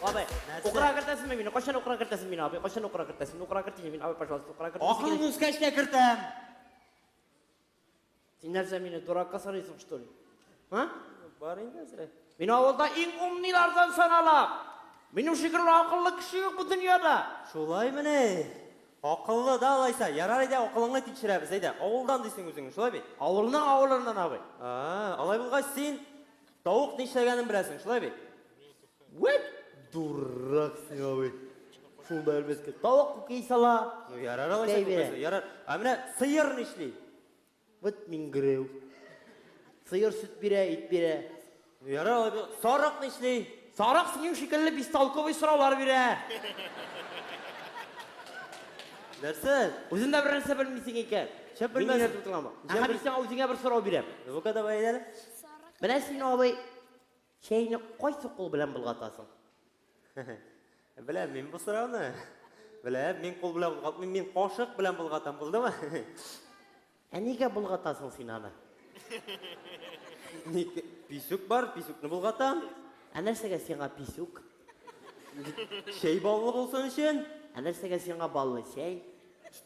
Абый, Нәрсә? укырга кертәсеңме мине? Кайчан укырга кертәсең мине, абый? Кайчан укырга кертәсең? Укырга кертим мин, абый, пожалуйста, укырга кертәсең. Акылың үскәч тә кертәм. Син нәрсә мине дуракка саныйсың, что ли? А? Бар инде әзрәк. Мин авылда иң умныйлардан саналам. Минем шикелле акыллы кеше юк бу дөньяда. Шулаймыни? Акыллы да алайса. Ярар, әйдә, акылыңны тикшерәбез, әйдә. Авылдан дисең үзең, шулай бит? Авылның авылыннан, абый. А, алай булгач, син тавык нишләгәнен беләсең, шулай бит? Вәт дурак син, абый. Шунда белмәскә. Тавык күкәй сала. Ну, ярар алайса, Күкәй бирә. күкәй сала. Ярар. Ә менә сыер нишли? Вот миңгерәү. Сыер сөт бирә, ит бирә. Ну, ярар алай бул. Сарык нишли? Сарык синең шикелле бестолковый сораулар бирә. Нәрсә? Үзең дә бер нәрсә белмисең икән. Шәп Мин белмәсең. өйрәтеп утырам. Шәп Ә бел- мин сиңа үзеңә бер сорау бирәм. Ну-ка, давай әйдә әле. Менә син, абый, чәйне кайсы кул белән болгатасың? Беләм мин бу сорауны. Беләм, мин кул белән болгатмыйм, мин кашык белән болгатам, булдымы? Ә нигә болгатасың син аны? Ник писүк бар, писүкне болгатам. Ә нәрсәгә сиңа писүк? Чәй баллы булсын өчен. Ә нәрсәгә сиңа баллы чәй?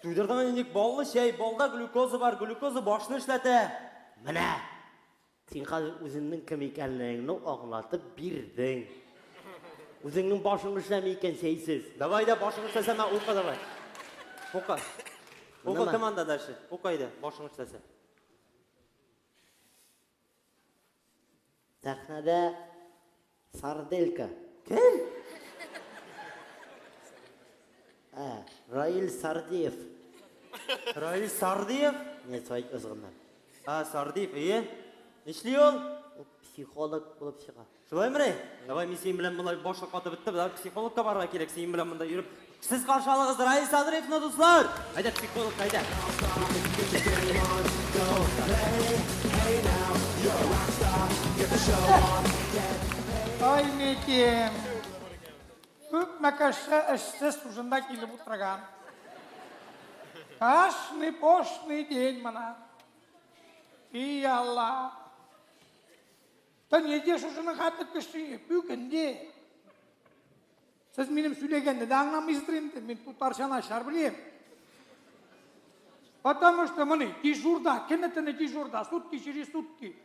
Туйдырдың инде, баллы чәй, балда глюкоза бар, глюкоза башны эшләтә. Менә! Син хәзер үзеңнең кем икәнлегеңне аңлатып бирдең. Үзеңнең башың эшләми икән чәйсез. Давай да башың эшләсә, мә, укы давай. Укы. Укы Менә. команда дальше. Укы әйдә, башың эшләсә. Сәхнәдә Сарделька. Кем? Ә, Раил Сардиев. Раил Сардиев? Нет, свой узгыннан. А, Сардиев, ие. Нишли ул? Ул психолог булып чыга. Шулаймыни? Давай мин синең белән болай башы катып бетте, давай психологка барырга кирәк, синең белән монда йөреп. Сез каршы алыгыз Раил Садриевны, дуслар! Әйдә, психолог, әйдә. Ай, Мекем. Күпме кеше эшсез шушында килеп утырган. Кашный пошный день мына. И Алла. Та неде шушының хәтле кеше бүген дә. Сез минем сөйләгәнне дә аңламыйсыздыр инде. Мин татарча начар беләм. Потому что моны дежурда, көне-төне дежурда, сутки через сутки.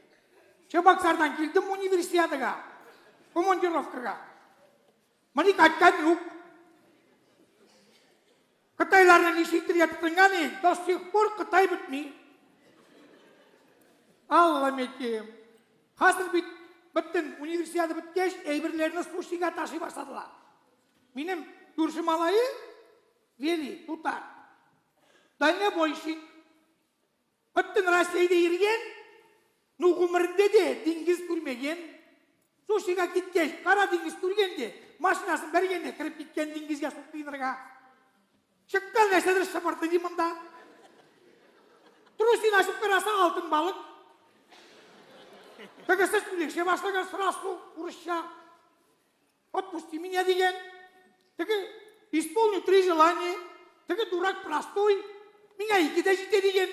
Чебоксардан килдем универсиадага, командировкага. Моны кайткан юк. Кытайларны ничек итергә тотынган идек, до сих пор Кытай бетми. Алла мекем. Хәзер бит бөтен универсиада беткәч, әйберләрне сушига ташый башладылар. Минем күрше малае Вели, тутар. Дальнобойщик. Бөтен Россиядә йөргән, ну гомерендә дә диңгез күрмәгән. Сушига киткәч, Кара диңгез күргән дә, машинасын бәргән дә кереп киткән диңгезгә су коенырга. Чыккан нәрсәдер шыбырды ди монда. Трусин ачып караса, алтын балык. Тегесе сөйләшә башлаган сразу урысча. Отпусти меня дигән. Теге исполни три желания. Теге дурак простой. Миңа ике дә җитә дигән.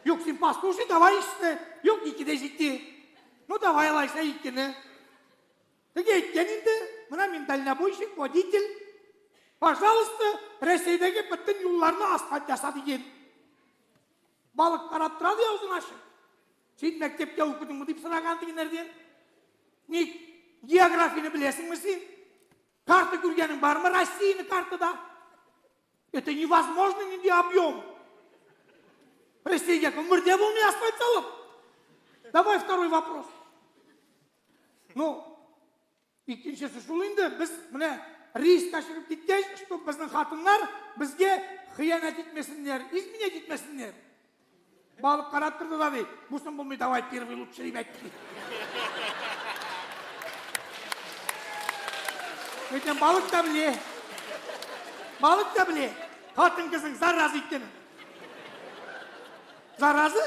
Юк, син послушай, давай ишне. Юк, ике дә җитте. Ну, давай алайса икене. Теге әйткән инде, менә мин дальнобойщик, водитель. Пожалуйста, Рәсәйдәге бөтен юлларны асфальт яса дигән. Балык карап тора ди авызын ачып. Син мәктәптә укыдыңмы дип сораган тегеннәрдән. Ник географияне беләсеңме син? Карта күргәнең бармы Россияне картада? Это невозможно нинди объем. Россиягә гомердә булмый асфальт салып. Давай второй вопрос. Ну, Икенчесе шул инде, без менә рейска чыгып киткәч, чтоб безнең хатыннар безгә хыянәт итмәсеннәр, изменять итмәсеннәр. Балык карап торды да ди, бусын булмый, давай первый лучше дип әйтте. Әйтәм, балык та белә. Балык та белә. Хатын кызың зараза икәнен. Зараза?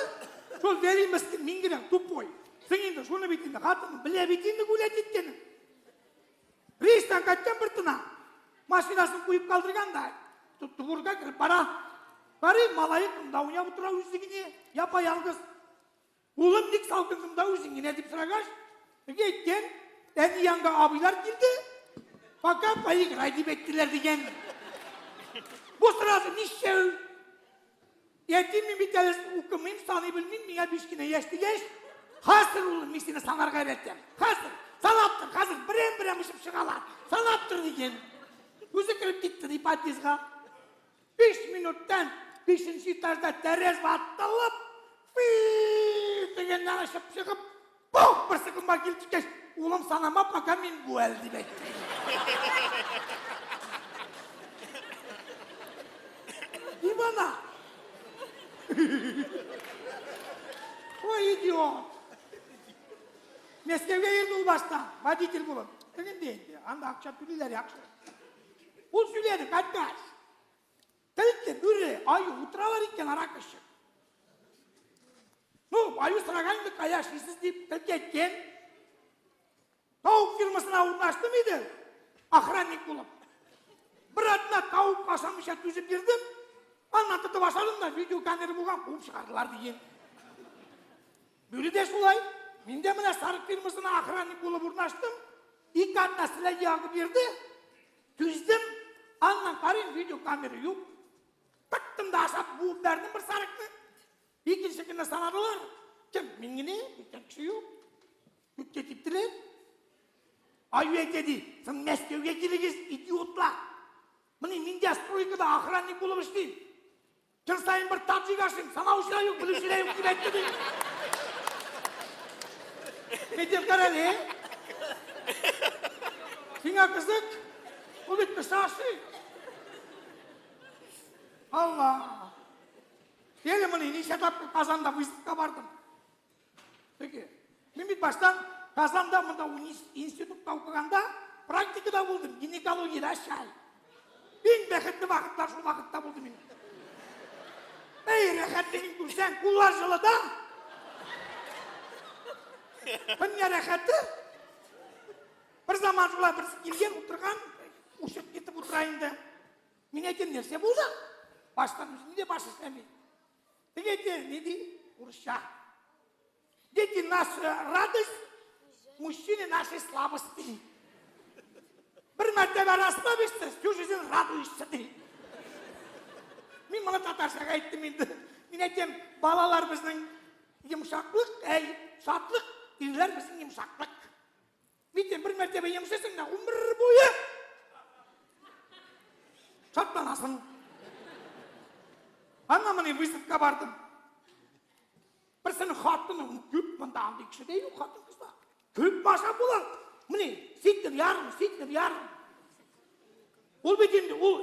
Шул Вәли мескен, мин генә тупой. Син инде шуны бит инде, хатын белә бит инде гулять иткәнен. Рейстан кайткан бер тына. Машинасын куеп калдырган да, дворга кереп бара. Карый, малае кымда уйнап утыра үзе генә, япа-ялгыз. Улым, ник салкын кымда үзең генә дип сорагач, теге әйткән, Әни янга абыйлар килде. Пока поиграй дип әйттеләр дигән. Бу сразу ничәү? Әти, мин бит әле укымыйм, саный белмим, миңа биш кенә яшь дигәч, хәзер улым, мин сине санарга өйрәтәм. Хәзер, санап тор, хәзер берәм-берәм очып чыгалар. Санап тор дигән. Үзе кереп китте ди подъездга. 5 минуттан бишенче этажда тәрәз ватылып, фи дигәннән очып чыгып, пух, бер секундка килеп җиткәч, улым санама, пока мин бу әле дип әйтте. Ивана! Ой, идиот! Мәскәүгә йөрде ул башта, водитель булып. Тегендә инде, анда акча түлиләр яхшы. Ул сөйләде, кайткач. Төлке, бүре, аю утыралар икән аракы эчеп. Ну, аю сораган инде, кая эшлисез дип, төлке әйткән. Тавык фирмасына урнаштым иде, охранник булып. Бер атна тавык ашамыйча түзеп йөрдем. Аннан тотып ашадым да, видеокамера булган, куып чыгардылар дигән. Бүре дә шулай. Мин дә менә сарык фирмасына охранник булып урнаштым. Ике атна селәгәй ягып йөрде. Түздем. Аннан карыйм, видеокамера юк. Тыктым да ашап буып бәрдем бер сарыкны. Икенче көнне санадылар. Кем? Мин генә, бүтән кеше юк. Күккә типтеләр. Аю әйтә ди, син Мәскәүгә килегез, идиотлар. Менә мин дә стройкада охранник булып эшлим. Көн саен бер таджик ашыйм, санаучы да юк, белүче дә юк дип әйтте ди. Әйтеп кара әле. Сиңа кызык, ул бит кеше ашый. Алла. Әле моны ничә тапкыр Казанда выставка бардым. Теге, мин бит баштан Казанда монда институтта укыганда практикада булдым, гинекологиядә шәй. Иң бәхетле вакытлар шул вакытта булды минем. Эй, рәхәтлеген күрсәң, куллар җылыда. Дөнья рәхәте. Бер заман шулай берсе килгән, утырган, учып китеп утыра инде. Мин әйтәм, нәрсә булды? Баштан үземне дә баш эшләми. Теге әйтә, ни ди? Урысча. Дети наша радость, мужчины наши слабости. Бер мәртәбә расслабишься, всю жизнь радуешься, ди. Мин моны татарчага әйттем инде. Мин әйтәм, балалар безнең йомшаклык, әй, шатлык, ирләр безнең йомшаклык. Мин бер мәртәбә йомшасың да, гомер буе шатланасың. Аннан менә выставка бардым. Берсенең хатыны күп монда андый кеше дә юк хатын кызлар. Күп баша була. Менә сиктер ярым, сиктер ярым. Ул бит инде ул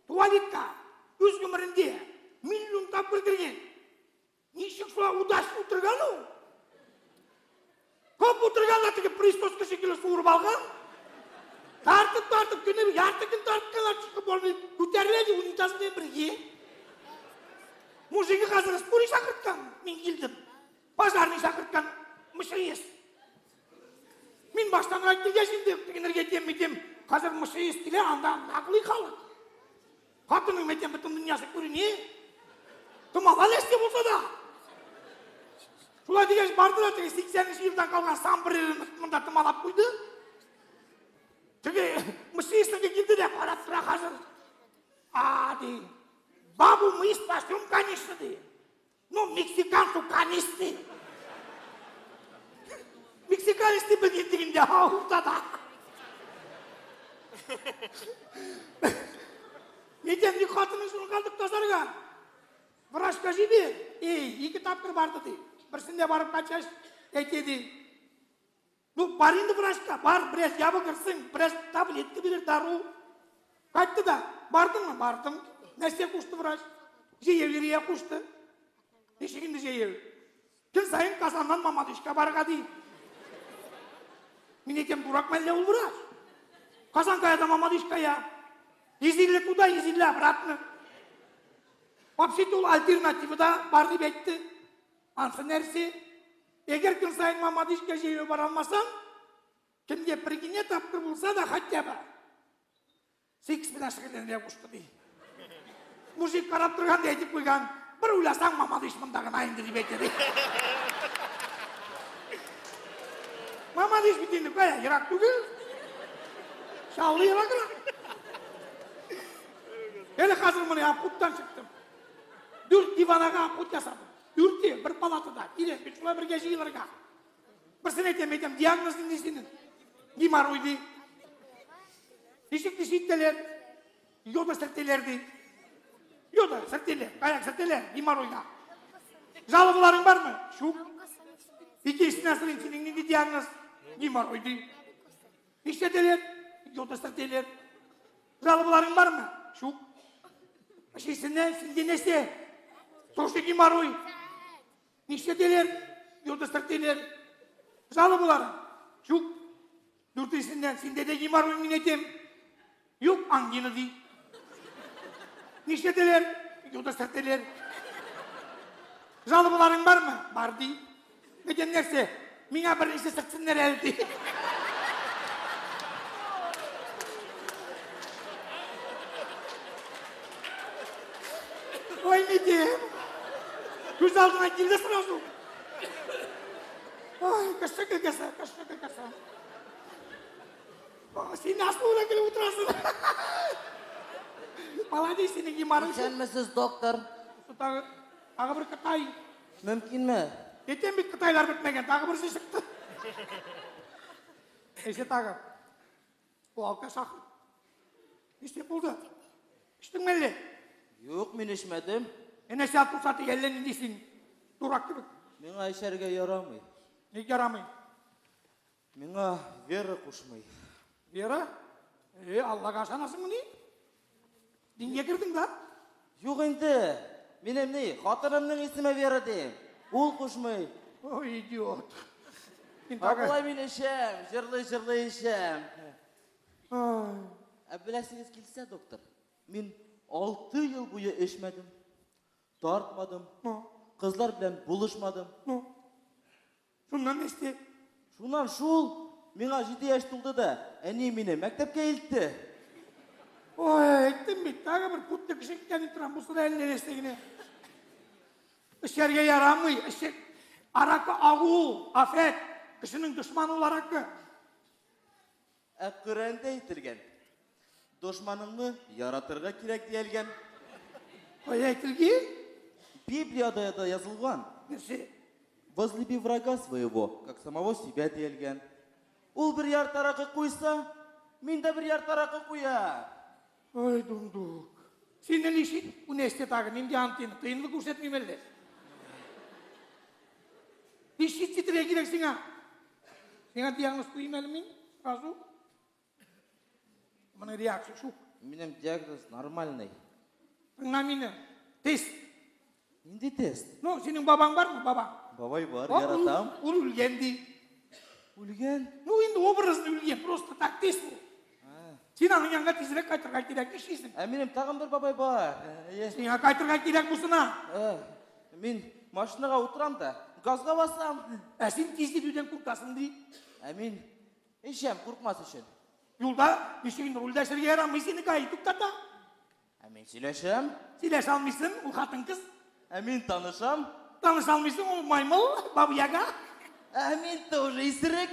туалетка үз гомерендә миллион тапкыр кергән. Ничек шулай удачно утырган ул? Күп утырган да теге присоска шикелле суырып алган. Тартып-тартып көне ярты көн тартканнар чыгып бармый. Күтәрелә ди унитаз белән бергә. Мужигы хәзер скорый чакырткан, мин килдем. Пожарный чакырткан, МЧС. Мин баштан рак килгәч инде тегенергә тем битем. Хәзер МЧС килә, анда наглый халык. Хатының мәйтәм бөтен дөньясы күренә. Томала нәрсә булса да. Шулай дигәч барды да теге 80 елдан калган самбрерын монда томалап куйды. Теге МЧСники килде дә карап тора хәзер. А, ди. Бабу мы спасем, конечно, ди. Ну, мексиканцу канисты. Мексиканец дип белгән дигәндә уртада. Нидән ни хатының шуны калдык тазарга? Врачка җибәр. Эй, ике тапкыр барды ди. Берсендә барып кайткач, әйтә ди. Ну, бар инде врачка, бар, бераз ябыгырсың, бераз таблетка бирер, дару. Кайтты да, бардыңмы? Бардым. Нәрсә кушты врач? Җәяү йөрергә кушты. Ничек инде җәяү? Көн саен Казаннан Мамадышка барырга ди. Мин әйтәм, дурак мәллә ул врач? Казан кая да Мамадыш кая? 150 туда, 150 обратно. Вообще-то ул альтернатива да бар дип әйтте. Ансы нәрсә? Әгәр көн саен Мамадышка җәяү бара алмасаң, кемгә бер генә тапкыр булса да хотя бы секс белән шөгыльләнергә кушты ди. Мужик карап торган да әйтеп куйган, бер уйласаң, Мамадыш монда гына инде дип әйтә ди. Мамадыш бит инде, кая, ерак түгел. Чаллы ераграк. Әле хәзер менә обходтан чыктым. Дүрт диванага обход ясадым. Дүрте бер палатада. Килә, бит шулай бергә җыелырга. Берсен әйтәм, әйтәм, диагноз нинди синең? Геморрой ди. Ничек ди итәләр? Йода сертеләр ди. Йода сертеләр, аяк сертеләр, геморройга. Жалобаларың бармы? Шук. Икенчесенә сорыйм, синең нинди диагноз? Геморрой ди. Нишләтәләр? Йода сертеләр. Жалобаларың бармы? Шук. Өченчесенә, синде нәрсә? Тоже геморрой. Нишләтәләр? Йода сертеләр. Жалобаларың? Шук. Дүртенчесеннән, синдә дә геморрой, мин әйтәм. Юк, ангина ди. Нишләтәләр? Юлда сөртәләр. Жалобаларың бармы? Бар ди. Әйтәм нәрсә? Миңа беренче сөртсеннәр әле ди. Ой, Медем. Күз алдына килде сразу. Ой, кеше көлкесе, кеше көлкесе. Син асылына килеп утырасың. Молодец, синең геморрой. Исәнмесез, доктор. Тагы, тагы бер Кытай. Мөмкинме? Әйтәм бит, Кытайлар бетмәгән, тагы берсе чыкты. Әйсе тагы. Бу алкаш ахыр. Нишләп булды? Эчтеңме әллә? Юк, мин эчмәдем. Әнә сәгать туса тик әллә нинди син. Дурак кебек. Миңа эчәргә ярамый. Ник ярамый? Миңа Вера кушмый. Вера? Э, Аллага ышанасыңмыни? Дингә кердең да? Юк инде. Минем ни, хатынымның исеме Вера дим. Ул кушмый. Ой, идиот. Мин Ә тагы. болай мин эчәм, җырлый-җырлый эчәм. Ай, Ә беләсегез килсә, доктор, мин 6 ел буе эчмәдем, тартмадым, ну, кызлар белән булышмадым. ну. Шуннан нәрсә? Шуннан шул, миңа 7 яшь тулды да, әни мине мәктәпкә илтте. Ой, әйттем бит, тагы бер путты кеше икән дип торам, бусы да әллә нәрсә генә. Эчәргә ярамый, эчек. Аракы агу, афәт. Кешенең дошманы ул аракы. Ә Коръәндә әйтелгән, дошманыңны яратырга кирәк диелгән. Кая әйтелгән? Библиядә дә язылган. Нәрсә? Возлюби врага своего, как самого себя диелгән. Ул бер ярты аракы куйса, мин дә бер ярты аракы куям. Ой, дундук. Син әле ишет, бу нәрсә тагы, нинди антенна? Тыенлы күрсәтмим әллә. Ничек китергә кирәк сиңа? Сиңа диагноз куйыйм әле мин, сразу. Моның реакция шук. Минем диагноз нормальный. Тыңла мине. Тест. Нинди тест? Ну, синең бабаң бармы, бабаң? Бабай бар, О, ул- яратам. Ул үлгән ди. Үлгән. Ну, инде образно үлгән, просто так тест ул. Син аның янга тизрәк кайтырга кирәк, нишлисең? Ә минем тагын бер бабай бар. Э, Сиңа кайтырга кирәк бусына. э, Мин машинага утырам да, газга басам. Ә син тиз йөрүдән куркасың ди. Ә мин эчәм, куркмас өчен. Юлда ничек инде рульдә эчәргә ярамый, сине ГАИ туктата. Ә мин сөйләшәм. Сөйләшә алмыйсың, ул хатын-кыз. Ә мин танышам. Таныша алмыйсың, ул маймыл, баба Яга. Ә мин тоже исерек.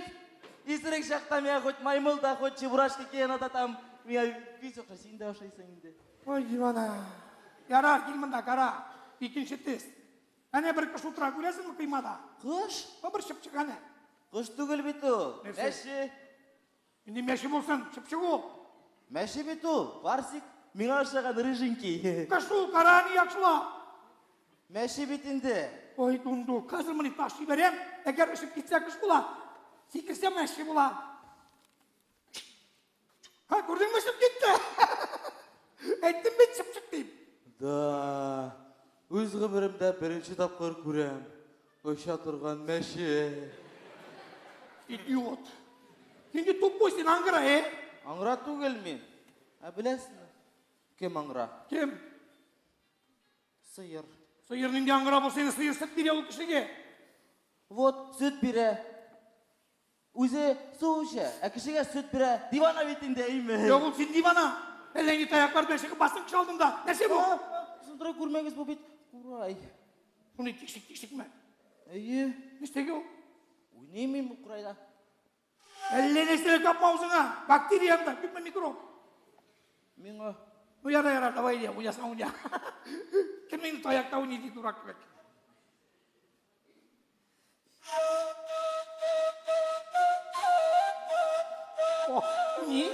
Исерек чакта миңа хоть маймыл да, хоть чебурашка Гена да там. Миңа бик охшай, син дә охшайсың инде. Ой, дивана. Ярар, кил монда, кара. Икенче тест. Әнә бер кош утыра, күрәсеңме коймада? Кош? Бу бер чыпчык әнә. Кош түгел бит ул. Нәрсә? Мәче. Инде мәче булсын, чыпчык ул. Мәче бит ул, Барсик. Миңа охшаган рыженький. Кош ул, кара аны яхшылап. Мәче бит инде. Ой, дундук, хәзер моны таш җибәрәм. Әгәр очып китсә, кош була. Сикерсә, мәче була. Ха, күрдеңме, очып китте. Әйттем бит, чыпчык дип. Да, үз гомеремдә беренче тапкыр күрәм. Оча торган мәче. Идиот. Нинди тупой син, аңгыра, э? Аңгыра түгел мин. Ә беләсезме, кем аңгыра? Кем? Сыер. Сыер нинди аңгыра булса, инде сыер сөт бирә ул кешегә. Вот, сөт бирә. Үзе су эчә, ә кешегә сөт бирә. Дивана бит инде, әйме? Юк, ул син дивана. Әллә ни таяклар белән чыгып басың кеше алдында. Нәрсә бу? Сындыра күрмәгез, бу бит курай. Шуны тикшек тикшекме? Әйе. Нәрсәгә ул? Уйныйм мин бу курайда. Әллә нәрсәләр капма авызыңа. Бактерия анда, күпме микроб. Миңа. Ну ярар, ярар, давай иде, уйнасаң уйна. Кем инде таякта уйный ди дурак кебек. О, ни?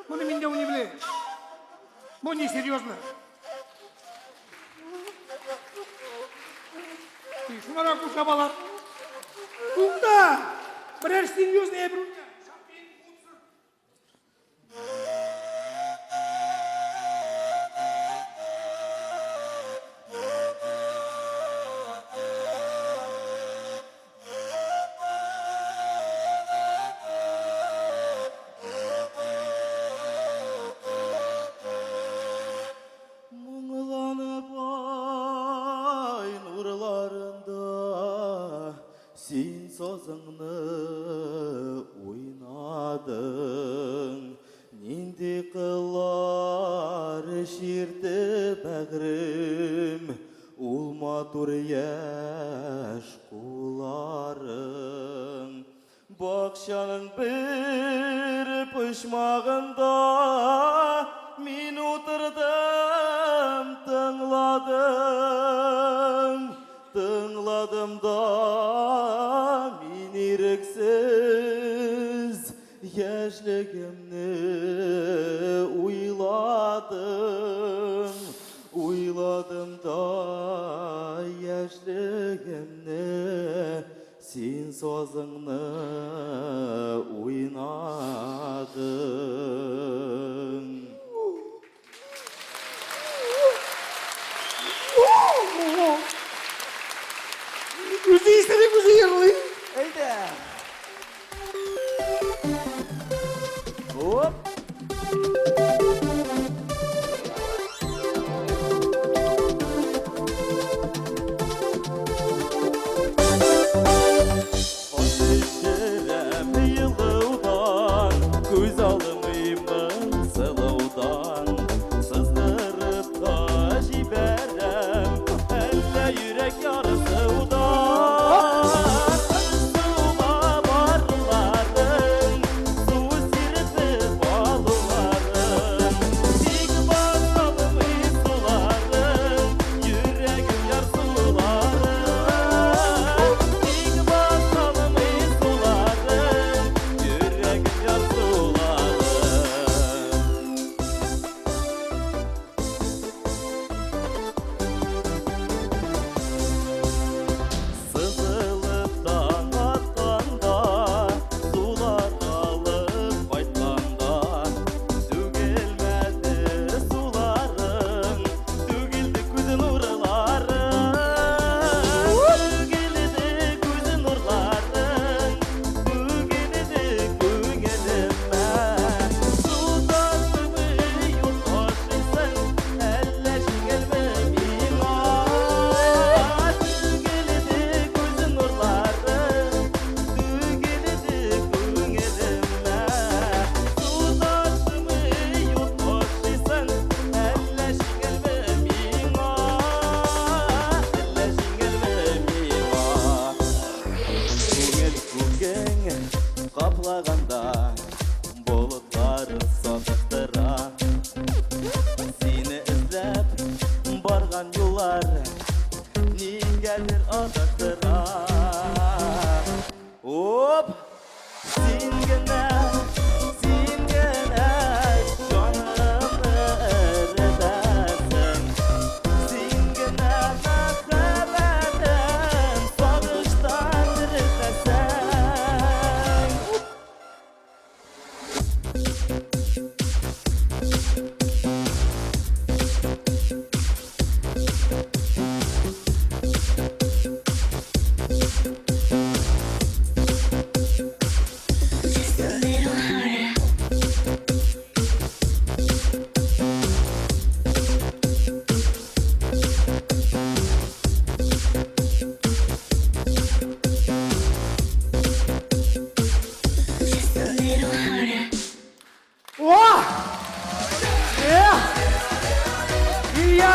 Моны мин дә уйный беләм. Бу не серьезно. Шунара кушабалар. Тукта! Берәр серьезный әйбер уйна. Моңланып ай нурларында син сазыңны уйнадың. Нинди кыллар чирте бәгърем, ул матур яшь кулларың. Бакчаның бер почмагында мин утырдым, тыңладым, тыңладым да мин ирексез яшьлегемне уйладым, уйладым да яшьлегемне. Син сазыңны уйнадың. Үзе исерек, үзе йырлый. Әйдә. Оп.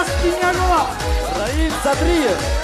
Ильяс Киняжулов. Раил Садриев.